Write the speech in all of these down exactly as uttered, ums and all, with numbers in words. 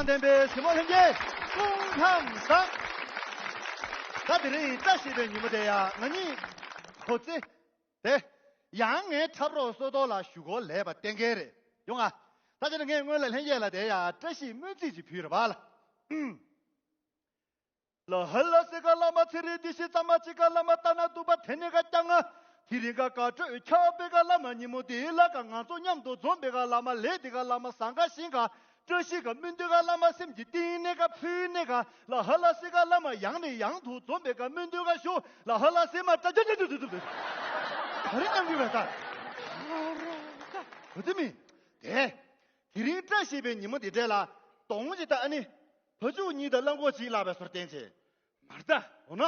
ལྡན་པའི་གཞིས་མོ་ལྷན་རྒྱས་སྐུ་ཁམས་བཟང་། ད་དེ་རིང་བཀྲ་ཤིས་པའི་ཉིན་མོ་དེ་ཡང་ང་གཉིས་གོ་ཚེ་དེ་ཡང་ངའི་འཁྲབ་རོགས་བསོད་རྡོར་ལགས་གཞུག་གུར་ལས་པ་གཏན་འཁེལ་རེད་ཡོང་ང་། ད་ཅི་ན་ངས་སྔོན་ལ་ལྷན་རྒྱས་ལ་དེ་ཡང་བཀྲ་ཤིས་སྨོན་ཚིག་ཅིག་ཕུལ་རེད་པ་ལ། ལ་ཧ་ལ་སི་ཀ་བླ་མ་ཚེ་རིང་བདེ་གཤེགས་ཚ་མ་ཅི་ཀ་བླ་མ་ཏ་ན་ཏུ་པ་དེ་ནི་ཀ་ཀྱང་ང་། དེ་རིང་ཀ་དགའ་སྤྲོས་ཁྱབ་པའི་ཀ་བླ་མ་ཉིན་མོ་དེའི་ལ་ཀ་ང་ཚོ་མཉམ་དུ་འཛོམས་པའི་ཀ་བླ་མ་ལས་དེ་ཀ་བླ་མ་ཟང་ཀ་ཤིང་ཀ་བཀྲ་ཤིས་ཀ་སྨོན་འདུན་ཀ་བླ་མ་སེམས་ཀྱི་གཏིང་ནས་ཀ་ཕུལ་ནས་ཀ་ལ་ཧ་ལ་སི་ཀ་བླ་མ་ཡང་ནས་ཡང་དུ་འཛོམས་པའི་ཀ་སྨོན་འདུན་ཀ་ཞུ་ལ་ཧ་ལ་སི་མ་ཀྲ་ཀྲ་ཀྲ་ཀྲ་ཀྲ་ཀྲ་ག་རེ་གནང་གི་བས་ད། ག་ཚོད་མིན། དེ། དེ་རིང་བཀྲ་ཤིས་པའི་ཉིན་མོ་འདི་འདྲ་ལ་གདོང་གི་ད་ཨ་ནི། བ་ཕྱུགས་གཉིས་དང་གླང་གོག་གཅིག་བརླག་པའི་བཟོ་བསྟན་ཆེ། མར་ད། འོ་ན།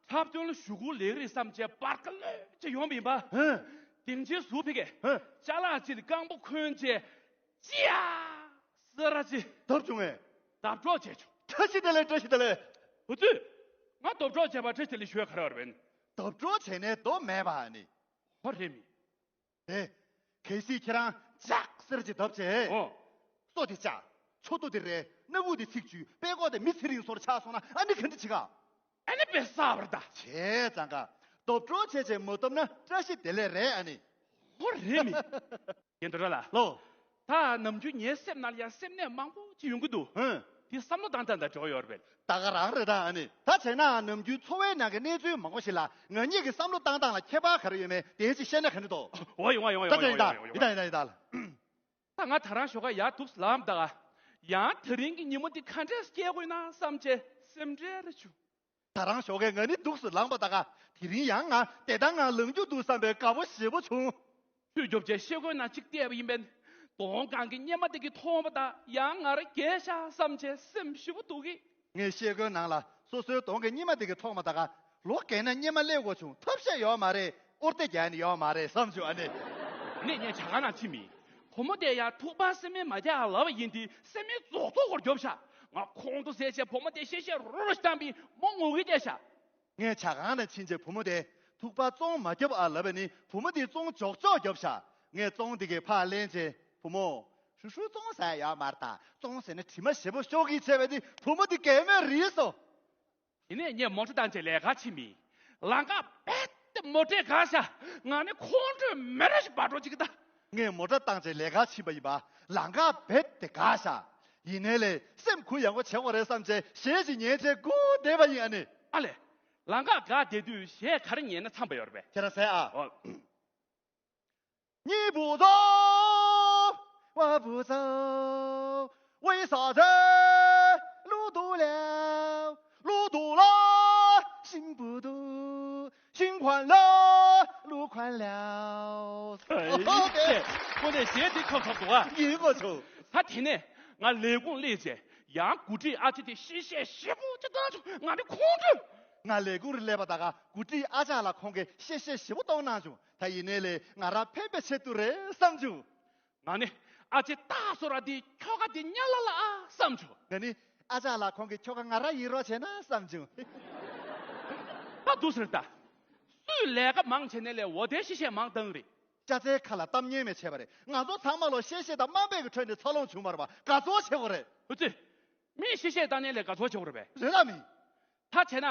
འཁྲབ་སྟོན་ལ་གཞུག་གུ་ལེགས་རེད་བསམ་བྱས་པར་ཀ་ལོས་ཅེ་ཡོང་བ་ཡིན་པ། ཧེ། སྡིངས་ཆའི་ཟུར་ཕི་གས། ཧེ། ཅ་ལག་ཅིག་ལ་རྐང་པ་འཁོན་བྱས། ཅི་ཡ། སེ་ར་ཅི། བརྡབ་བྱུང་ངས། བརྡབ་གྲོགས་བྱས་བྱུང་། བཀྲ་ཤིས་བདེ་ལེགས་བཀྲ་ཤིས་བདེ་ལེགས། འུ་ཚོས། ང་བརྡབ་གྲོགས་བྱས་པ་བཀྲ་ཤིས་བདེ་ལེགས་ཞུ་ཡ་ག་རེ་བར་བན། བརྡབ་གྲོགས་བྱས་ནས་བརྡབ་མེད་པ་ནི། ཧོ་རེད་མི། དེ། གལ་སྲིད་ཁྱེད་རང་ལྕགས་ཟེར་གྱི་བརྡབ་བྱས། ཨོ། སོ་དེ་བཅག་ཆོ་ཏོ་དེ་རེད། སྣ་བུག་དེ་ཚིག་བཅུས་པད་ཀོག་དེ་མི་ཚེ་རིང་སོར་ཆགས་སོང་ན་ཨ་ནི་ག་འདྲ་བྱེད་ག་ཨ་ནི་པེ་ས་བར་ད། བྱས་ཙང་ཀ་བརྡབ་གྲོགས་བྱས་བྱས་མ་བརྡབ་ན་བཀྲ་ཤིས་བདེ་ལེགས་རེད་ཨ་ནི། ཧོ་རེད་མི། རྒན་དོ་ར་ལ། ལོ། ད་ནམ་རྒྱུན་ངའི་སེམས་ནང་ལ་ཡང་སེམས་ནད་མང་པོ་ཅིག་ཡོང་གི་འདུག་ཧུན། དེ་བསམ་བློ་བཏང་སྟངས་དང་འབྲེལ་བ་ཡོད་རེད་པས། ད་ག་རང་རེད་ད་ཨ་ནི། ད་བྱས་ན་ནམ་རྒྱུན་འཚོ་བའི་ནང་གི་གནས་ཚུལ་མང་པོ་ཞིག་ལ་ང་གཉིས་ཀྱི་བསམ་བློ་བཏང་སྟངས་ལ་ཁྱད་པར་ག་རེ་ཡོད་མེད་དེ་ཅིག་བཤད་ན་ག་འདྲ་འདུག་འོ་ཡོང་བ་ཡོང་བ་ཡོང་བ་ཡོང་བ་ཡོང་བ་ཡོང་བ་ཡོང་བ། ཡིན་ད་ཡིན་ད་ཡིན་ད་ལ། ད་ང་ད་རང་ཞོགས་ཀ་ཡར་འདུག་སེ་ལངས་ད་ག་ཡང་དེ་རིང་གི་ཉིན་མོ་འདི་ག་འདྲས་སྐྱེལ་དགོས་ན་བསམ་བྱས་སེམས་ཁྲལ་རེ་བྱུང་། ད་རང་ཞོགས་ཀས་ང་ནི་འདུག་སེ་ལངས་པ་ད་ག་དེ་རིང་ཡང་ང་བདེ་ཐང་ངང་ལངས་རྒྱུ་འདུག་བསམ་པའི་དགའ་པོ་ཞེ་པོ་བྱུང་། ཆུ་རྒྱོབ་བྱས་ཤེལ་སྒོའི་ནང་གཅིག་བལྟས་པ་ཡིན་པས། གདོང་གང་གི་གཉེར་མ་དེ་གི་མཐོང་བ་དང་ཡང་ང་རང་རྒས་ཤག་བསམ་བྱས་སེམས་ཞེ་པོ་སྡུག་གི། ངས་ཤེལ་སྒོའི་ནང་ལ་སོ་སོའི་གདོང་གི་གཉེར་མ་དེ་གི་མཐོང་བ་ད་ག་ལོ་རྒས་ན་གཉེར་མ་སླེབས་དགོས་བྱུང་ཐབས་ཤེས་ཡོད་མ་རེད་ཨོར་ཏེ་རྒྱག་ནི་ཡོད་མ་རེད་བསམ་བྱུང་ཨ་ནི། ནས་ངས་ཇ་ཁང་ནང་ཕྱིན་མི། བུ་མོ་དེ་ཡང་ཐུག་པ་སེམས་མེད་མ་རྒྱག་ལབ་པ་ཡིན་དེ་སེམས་མེད་རྫོགས་རྫོགས་སྐོར་རྒྱོབ་ཤག་ང་ཁོང་ཁྲོ་ཟས་བྱས་བུ་མོ་དེ་གཤེ་གཤེ་རོ་རོ་ཞིག་བཏང་པས་མོ་ངུ་གི་བསྡད་ཤག་ངས་ཇ་ཁང་ནང་ཕྱིན་རྗེས་བུ་མོ་དེ་ཐུག་པ་བཙོང་མ་རྒྱོབ་ཨ་ལབ་པ་ནི་བུ་མོ་དེ་བཙོང་འཇོག་འཇོག་རྒྱོབ་ཤག་ངས་བཙོང་དེ་གའི་ཕར་ལེན་རྗེས་བུ་མོ། ཧྲུ་ཧྲུ་བཙོང་ཟ་ཡ་ཡོད་མ་རེད་ད་བཙོང་ཟེར་ན་དྲི་མ་ཞེ་པོ་ཤོར་གི་བྱས་པ་དེ་བུ་མོ་དེ་གད་མོས་རིལ་སོང་། དེ་ནས་ངས་མོ་ཊ་བཏང་རྗེས་ལས་ཀ་ཕྱིན་མི། ལམ་ཁ་རྦད་དེ་མོ་ཊས་བཀག་ཤག་ང་ནི་ཁོང་ཁྲོས་མེ་ར་ཞིག་འབར་འགྲོ་ཅིག་གི་ད། ངས་མོ་ཊ་བཏང་རྗེས་ལས་ཀ་ཕྱིན་པ་ཡིན་པ། ལམ་ཁ་རྦད་དེ་བཀག་ཤག་ཡིན་ནའི་ལས་སེམས་གུ་ཡངས་པོ་བྱེད་དགོས་རེད་བསམ་བྱས་གཞས་ཤིག་ཉན་བྱས་སྒུག་བསྡད་པ་ཡིན་ཨ་ནི། ཨ་ལས། ལམ་ཁ་བཀག་བསྡད་དུས་གཞས་ག་རེ་ཉན་ན་འཚམ་པ་ཡོད་རེད་པས། ཁྱེད་རང་གསན་ཨ། ཨོ། 你不走，我不走，为啥这路堵了，路堵了，心不堵，心宽了，路宽了。 ཨེ། ཁོ་ནས་གཞས་འདི་ཁ་ཁ་འདུག་ཨ། ཡིན་གོ་ཆོག་ད་དེ་ནས་ང་ལས་ཁུངས་སླེབས་རྗེས་ཡང་འགོ་ཁྲིད་ཨ་ཅེ་དེ་གཤེ་གཤེ་ཞེ་པོ་ཅིག་བཏང་བྱུང་ང་ནི་ཁོང་ཁྲོས། ང་ལས་ཁུངས་རུ་སླེབས་པ་ད་ག་འགོ་ཁྲིད་ཨ་ཅག་ལ་ཁོང་གིས་གཤེ་གཤེ་ཞེ་པོ་གཏོང་གནང་བྱུང་ད་ཡིན་ནའི་ལས་ང་རང་ཕན་པའི་ཆེད་དུ་རེད་བསམ་བྱུང་། ང་ནི་ཨ་ཅེ་སྟག་བཟོ་ར་དེ་ཁྱོ་ག་དེ་གཉའ་ལ་ལ་ཨ་བསམ་བྱུང་། ང་ནི་ཨ་ཅག་ལ་ཁོང་གིས་ཁྱོ་ག་ང་རང་ཡིན་རོགས་བྱས་ན་བསམ་བྱུང་། ད་འདུག་ཟེར་ད། སུས་ལས་ཀ་མང་བྱས་ནས་ལས་འོ་དེ་གཤེ་གཤེ་མང་བཏང་རེད། ཅ་ཚའི་ཁ་ལ་གཏམ་ངན་མེད་བྱས་པ་རེད། ང་ཚོ་ཚང་མ་ལོ་གཤེ་གཤེ་དང་དམའ་འབེབས་ཀྱི་ཁྲོད་ནས་འཚར་ལོངས་བྱུང་བ་རེད་པ། དགའ་ཚོར་བྱེད་དགོས་རེད། ཨུ་ཙི། མིས་གཤེ་གཤེ་བཏང་ནས་ལས་དགའ་ཚོར་བྱེད་དགོས་རེད་པས། རེད་ལ་མི། ད་བྱས་ན།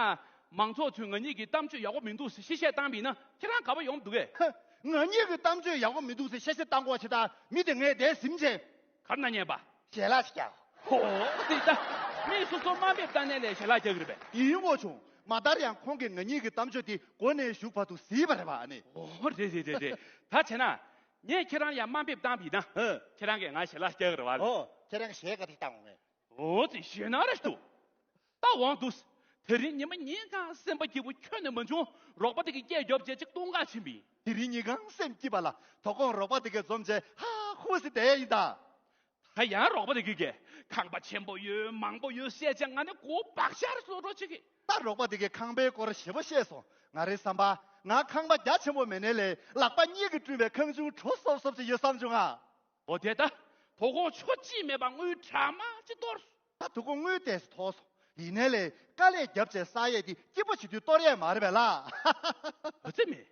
མང་ཚོགས་ཚོས་ང་གཉིས་ཀྱི་གཏམ་བརྗོད་ཡག་པོ་མི་འདུག་ཟེར་གཤེ་གཤེ་བཏང་བ་ཡིན་ན་ཁྱེད་རང་དགའ་པོ་ཡོང་མི་འདུག་གས། ཧ། ང་གཉིས་ཀྱི་གཏམ་བརྗོད་ཡག་པོ་མི་འདུག་ཟེར་གཤེ་གཤེ་བཏང་དགོས་བྱས་ད་མི་དེ་ངས་བསྡད་ཟིན་བྱས། གར་ན་ཉན་པ། ཞལ་ལག་ཅིག་རྒྱག་ཧོ། དེ་ད། མིས་སོ་སོ་དམའ་འབེབས་བཏང་ནས་ལས་ཞལ་ལག་རྒྱག་གི་རེད་པས། ཡིན་དགོས་བྱུང་། མ་མཐར་ཡང་ཁོང་གིས་ང་གཉིས་ཀྱི་གཏམ་བརྗོད་དེ་མགོ་ནས་མཇུག་བར་དུ་གཟིགས་པ་རེད་པ་ཨ་ནི། ཨོ་རེད་རེད་རེད་རེད། ད་བྱས་ན། ངས་ཁྱེད་རང་ཡང་དམའ་འབེབས་བཏང་བ་ཡིན་ན། ཧ། ཁྱེད་རང་གིས་ང་ཞལ་ལག་རྒྱག་གི་རེད་པ། ཨོ། ཁྱེད་རང་གིས་ཞལ་ག་དེ་བཏང་འོང་ངས། ཨོ་ཙི་ཞེད་སྣང་རེ་ཞིག་འདུག་ད་འོང་འདུག་དེ་རིང་ཉི་མ་ཉིན་གང་སེམས་པ་སྐྱིད་པོ་ཁྱོན་ནས་མ་བྱུང་། རོགས་པ་དེ་གིས་སྐད་རྒྱོབ་བྱས་ཅིག་བཏུང་ག་ཕྱིན་པ་ཡིན། དེ་རིང་ཉིན་གང་སེམས་སྐྱིད་པ་ལ་དོ་དགོང་རོགས་པ་དེ་གས་འཛོམས་བྱས་ཧ་ཧུ་ཟེར་བསྡད་ཡ་ཡིན་ད། ད་ཡང་རོགས་པ་དེ་གིས་གས་ཁང་པ་ཆེན་པོ་ཡོད་མང་པོ་ཡོད་བཤད་བྱས་ང་ནི་མགོ་བག་ཤར་བཟོ་འགྲོ་བྱེད་ཀྱི། ད་རོགས་པ་དེ་གིས་ཁང་པའི་སྐོར་ཞེ་པོ་བཤད་སོང་། ང་རའི་བསམ་པ། ང་ཁང་པ་རྒྱ་ཆེན་པོ་མེད་ནའི་ལས་ལག་པ་གཉིས་ཀྱིས་བསྐྲུན་པའི་ཁང་ཆུང་བྲོ་སོབ་སོབ་ཅིག་ཡོད་བསམ་བྱུང་ང་། འོ་དེ་ད། དོ་དགོང་ཆུ་གཅིག་མེད་པར་དངུལ་གྲངས་མང་ཅིག་གཏོར། ད་དོ་དགོང་དངུལ་ཏོག་ཙམ་ཐོགས་སོང་། ཡིན་ནའི་ལས་དཀའ་ལས་བརྒྱབ་བྱས་བསགས་ཡས་དེ་སྐྱིད་པོ་བྱེད་དུས་གཏོར་ཡས་མ་རེད་པས་ལགས། འོ་ཙི་མེད།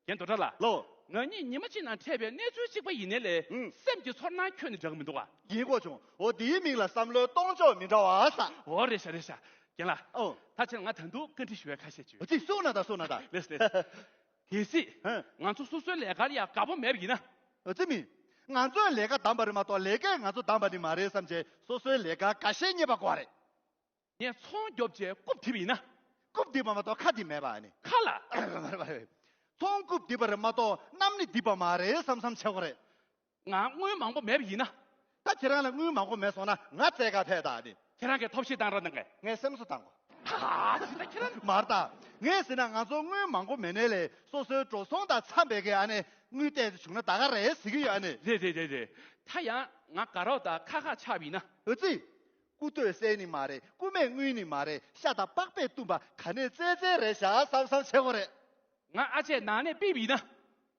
རྒན་རྡོ་གྲགས་ལགས། ལོ། ང་གཉིས་ཉི་མ་གཅིག་ནང་འཕྲད་པའི་གནས་ཚུལ་གཅིག་པ་ཡིན་ནའི་ལས། ཨང་། སེམས་ཀྱི་ཚོར་སྣང་ཁྱོན་ནས་འདྲ་གི་མི་འདུག་ག་ཡིན་གོ་བྱུང་། འོ་དེའི་མིང་ལ་བསམ་བློའི་གཏོང་ཕྱོགས་མི་འདྲ་བ་ཟེར། འོ་རེད་ཤག་རེད་ཤག་རྒན་ལགས། ཨོ། ད་ཁྱེད་ལ་ང་ད་དུང་བཀའ་འདྲི་ཞུ་བའི་ཁ་ཤས་ཅིག་ཡོད། ཅིག་གསུངས་ན་ད་གསུངས་ན་ད། ལགས་སོ་ལགས་སོ། གལ་སྲིད། ཧན། ང་ཚོ་སོ་སོའི་ལས་ཀར་ཡ་དགའ་པོ་མེད་པ་ཡིན་ན། ཨ་ཙི་མི། ང་ཚོའི་ལས་ཀ་བདམས་པ་རེད་མ་གཏོགས་ལས་ཀས་ང་ཚོ་བདམས་པ་ནི་མ་རེད་བསམ་བྱས་སོ་སོའི་ལས་ཀ་འགའ་ཤས་རྙེད་པ་དགོས་རེད། ངས་ཚོང་རྒྱོབ་བྱས་རྐུབ་རྡིབ་པ་ཡིན་ན། རྐུབ་རྡིབ་པ་མ་གཏོགས་ཁ་རྡིབ་མེད་པ་ཨ་ནི། ཁ་ལ། ཚོང་རྐུབ་རྡིབ་པ་རེད་མ་གཏོགས་གནམ་ནི་རྡིབ་པ་མ་རེད་བསམ་བསམ་བྱེད་དགོས་རེད། ང་དངུལ་མང་པོ་མེད་པ་ཡིན་ན། ད་ཁྱེད་རང་ལ་དངུལ་མང་པོ་མེད་སོང་ན་ང་བཙལ་ག་ཕེབས་ད་ཨ་ནི། ཁྱེད་རང་གིས་ཐབས་ཤེས་བཏང་རོགས་གནང་གས། ངས་སེམས་གསོ་བཏང་གོ། ཧ་ཅི་ད་ཁྱེད་རང་། མར་ད། ངས་ཟེར་ན་ང་ཚོ་དངུལ་མང་པོ་མེད་ནའི་ལས་སོ་སོའི་འགྲོ་སོང་དང་འཚམས་པའི་གི་ཨ་ནི་དངུལ་ཏོག་ཙམ་བྱུང་ན་ད་ག་རེད་ཟེར་གི་ཡོད་ཨ་ནི། རེད་རེད་རེད་རེད། ད་ཡང་ང་དགའ་རོགས་དང་ཁ་ཁ་ཆགས་པ་ཡིན་ན། ཨ་ཙི། རྐུ་སྟོད་གསེར་ནི་མ་རེད། རྐུ་མས་དངུལ་ནི་མ་རེད། ཤ་དང་པགས་པས་བཏུམས་པ་ག་ནས་བཙལ་བཙལ་རེད་ཤག་བསམ་བསམ་བྱེད་དགོས་རེད། ང་ཨ་ཅེ་ནང་ནས་ཕུད་པ་ཡིན་ན།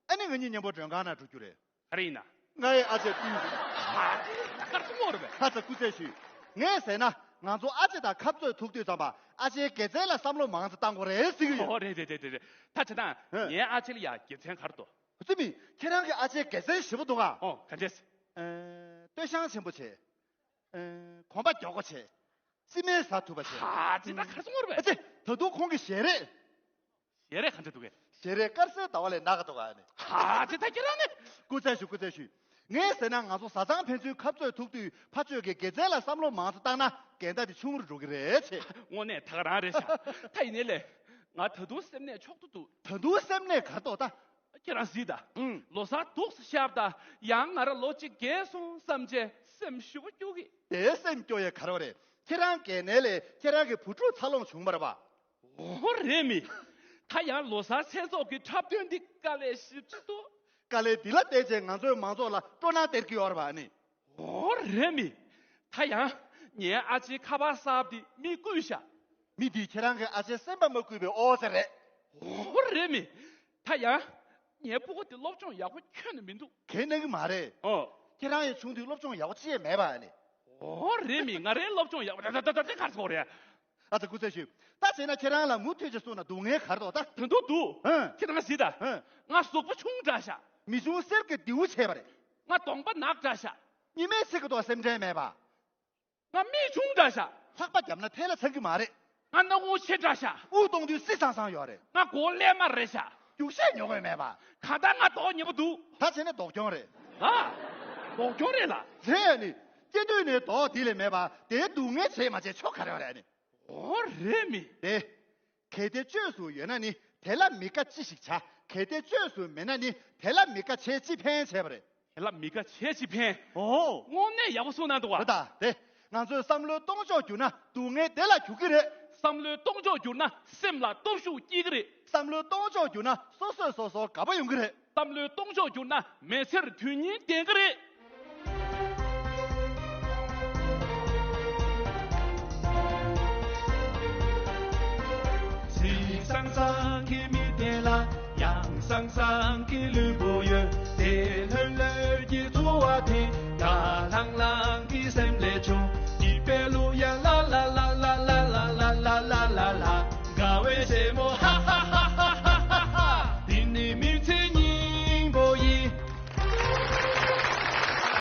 ཨ་ནི་ང་གཉིས་མཉམ་པོ་མགྲོན་ཁང་ནང་འགྲོ་རྒྱུ་རེད། ག་རེ་ཡིན་ན། ང་ཡི་ཨ་ཅེ་ཕུད་ཡིན། ཧ་ཅི་ད་གར་སོང་བ་རེད་པས། ཧ་ཅང་སྐུ་རྩེད་ཞུས། ངས་ཟེར་ན་ང་ཚོ་ཨ་ཅེ་དང་ཁ་རྩོད་ཐུག་དུས་ཙམ་པ་ཨ་ཅེའི་དགེ་མཚན་ལ་བསམ་བློ་མང་ཙམ་བཏང་དགོས་རེད་ཟེར་གི་ཡོད། ཨོ་རེད་རེད་རེད་རེད། ད་བྱས་ན། ཧེ། ངའི་ཨ་ཅེ་ལ་ཡ་དགེ་མཚན་ག་རེ་འདུག་ཨ་ཙི་མི། ཁྱེད་རང་གི་ཨ་ཅེའི་དགེ་མཚན་ཞེ་པོ་འདུག་ག་ཨོ་ག་འདྲས། ཨེ། སྟོད་ཤང་ཆེན་པོ་བྱས། ཨེ། གོམ་པ་མགྱོགས་པོ་བྱས། རྩིས་མེད་ཟ་ཐུབ་པ་བྱས། ཧ་ཅི་ད་གར་སོང་བ་རེད་པས། ཨ་ཙི། ད་དུང་ཁོང་གི་ཞལ་རས། ཞལ་རས་ག་འདྲ་འདུག་གས། ཞལ་རས་དཀར་གསལ་ཟླ་བ་ལས་ནག་ག་འདུག་ག་ནི། ཧ་ཅི་ད་ཁྱེད་རང་ནི། སྐུ་རྩེད་ཞུ་སྐུ་རྩེད་ཞུ། ངས་ཟེར་ན་ང་ཚོ་བཟའ་ཚང་ཕན་ཚུན་ཁ་རྩོད་ཐུག་དུས་ཕ་ཆོས་ཀྱི་དགེ་མཚན་ལ་བསམ་བློ་མང་ཙམ་བཏང་ན་འགལ་ཟླ་དེ་ཆུང་རུ་འགྲོ་གི་རེད་ཅེས། དངོས་གནས་ད་ག་རང་རེད་ཤག་ད་ཡིན་ནའི་ལས། ང་ད་དུང་སེམས་ནད་ཆོག་ཏུ་འདུག་ད་དུང་སེམས་ནད་ག་རེ་འདུག་ད། ཁྱེད་རང་གཟིགས་དང་། ཨང་། ལོ་གསར་འདུག་སེ་ཤར་བ་དང་ཡང་ང་རང་ལོ་གཅིག་རྒས་སོང་བསམ་བྱས་སེམས་ཞེ་པོ་སྐྱོ་གི། དེ་སེམས་སྐྱོ་ཡས་ག་རེ་རེད། ཁྱེད་རང་རྒས་ནའི་ལས་ཁྱེད་རང་གི་བུ་ཕྲུག་འཚར་ལོངས་བྱུང་བ་རེད་པ། འོ་རེད་མི། ད་ཡང་ལོ་གསར་མཚན་ཚོགས་ཀྱི་འཁྲབ་སྟོན་འདི་དཀའ་ལས་ཞེ་པོ་ཅིག་འདུག་དཀའ་ལས་འདི་ལ་བརྟེན་བྱས་ང་ཚོའི་མང་ཚོགས་ལ་སྤྲོ་སྣང་སྟེར་གྱི་ཡོད་རེད་པ་ཨ་ནི། འོ་རེད་མི། ད་ཡང་ངའི་ཨ་ཅེའི་ཁ་པར་གསར་པ་འདི་མིས་བརྐུས་ཤག་མི་འདིས་ཁྱེད་རང་གི་ཨ་ཅེ་སེམས་པ་མ་བརྐུས་པའི་ཨོ་ཙེ་རེད། འོ་རེད་མི། ད་ཡང་། ངའི་ཕྲུ་གུ་དེ་སློབ་སྦྱོང་ཡག་པོ་ཁྱོན་ནས་མི་འདུག་གན་གནང་གི་མ་རེད། ཨོ། ཁྱེད་རང་ཡང་ཆུང་དུས་སློབ་སྦྱོང་ཡག་པོ་ཅི་ཡང་མེད་པ་ཨ་ནི། འོ་རེད་མི། ང་རའི་སློབ་སྦྱོང་ཡག་པོ་ད་ད་ད་ད་ག་རེ་ཟེར་དགོས་རེད། ཨ་ཙི་སྐུ་རྩེད་ཞུས། ད་བྱས་ན་ཁྱེད་རང་ལ་མུ་མཐུད་ཅིག་གསུངས་ན་སྡུག་བསྔལ་ག་རེ་འདུག་ད། ད་དུང་འདུག་ཧན། ཁྱེད་རང་གཟིགས་ད། ཧན། ང་གཟུགས་པོ་ཆུང་དྲགས་ཤག་མི་ཆུང་གསེར་གྱི་རྡེའུ་བྱས་པ་རེད། ང་གདོང་པ་ནག་དྲགས་ཤག་ཉི་མའི་ཚིག་གི་ཐོག་སེམས་ཁྲལ་མེད་པ། ང་མིག་ཆུང་དྲགས་ཤག་ལྷགས་པ་བརྒྱབ་ན་ཐལ་ལ་ཚང་གི་མ་རེད། ང་སྣ་ཁུང་ཆེ་དྲགས་ཤག་དབུགས་གཏོང་དུས་སི་སང་སང་ཡོད་རེད། ང་མགོ་ཀླད་དམར་རེད་ཤག་རྒྱུག་ཤད་ཉོ་དགོས་མེད་པ། གང་ལྟར་ང་མདོག་ཉེས་པོ་འདུག་ད་བྱས་ན་ལྡོག་གྱོང་རེད། ཨ། ལྡོག་གྱོང་རེད་ལ། རེད་ཨ་ནི། སྐྱེ་དུས་ནས་མདོག་འདི་ལས་མེད་པ་དེའི་སྡུག་བསྔལ་བྱེད་མ་བྱེད་ཆོ་ག་རེ་བ་རེད་ཨ་ནི། འོ་རེད་མི། དེ། གལ་ཏེ་བཅོས་སུ་ཡོད་ན་ནི་དེ་ལ་མི་དགའ་ཅི་ཞིག་བྱ། གལ་ཏེ་བཅོས་སུ་མེད་ན་ནི་དེ་ལ་མི་དགའ་བྱས་ཅི་ཕན་བྱས་པ་རེད། དེ་ལ་མི་དགའ་བྱས་ཅི་ཕན། ཨོ། དངོས་གནས་ཡག་པོ་གསུངས་གནང་འདུག་བ། ད་དེ། ང་ཚོས་བསམ་བློའི་གཏོང་ཕྱོགས་བསྒྱུར་ན་སྡུག་བསྔལ་བདེ་ལ་འགྱུར་གྱི་རེད། བསམ་བློའི་གཏོང་ཕྱོགས་བསྒྱུར་ན་སེམས་ལ་སྟོབས་ཤུགས་སྐྱེ་གི་རེད། བསམ་བློའི་གཏོང་ཕྱོགས་བསྒྱུར་ན་སོ་སོས་སོ་སོར་དགའ་པོ་ཡོང་གི་རེད། བསམ་བློའི་གཏོང་ཕྱོགས་བསྒྱུར་ན་མི་ཚེར་དོན་སྙིང་ལྡན་གི་རེད།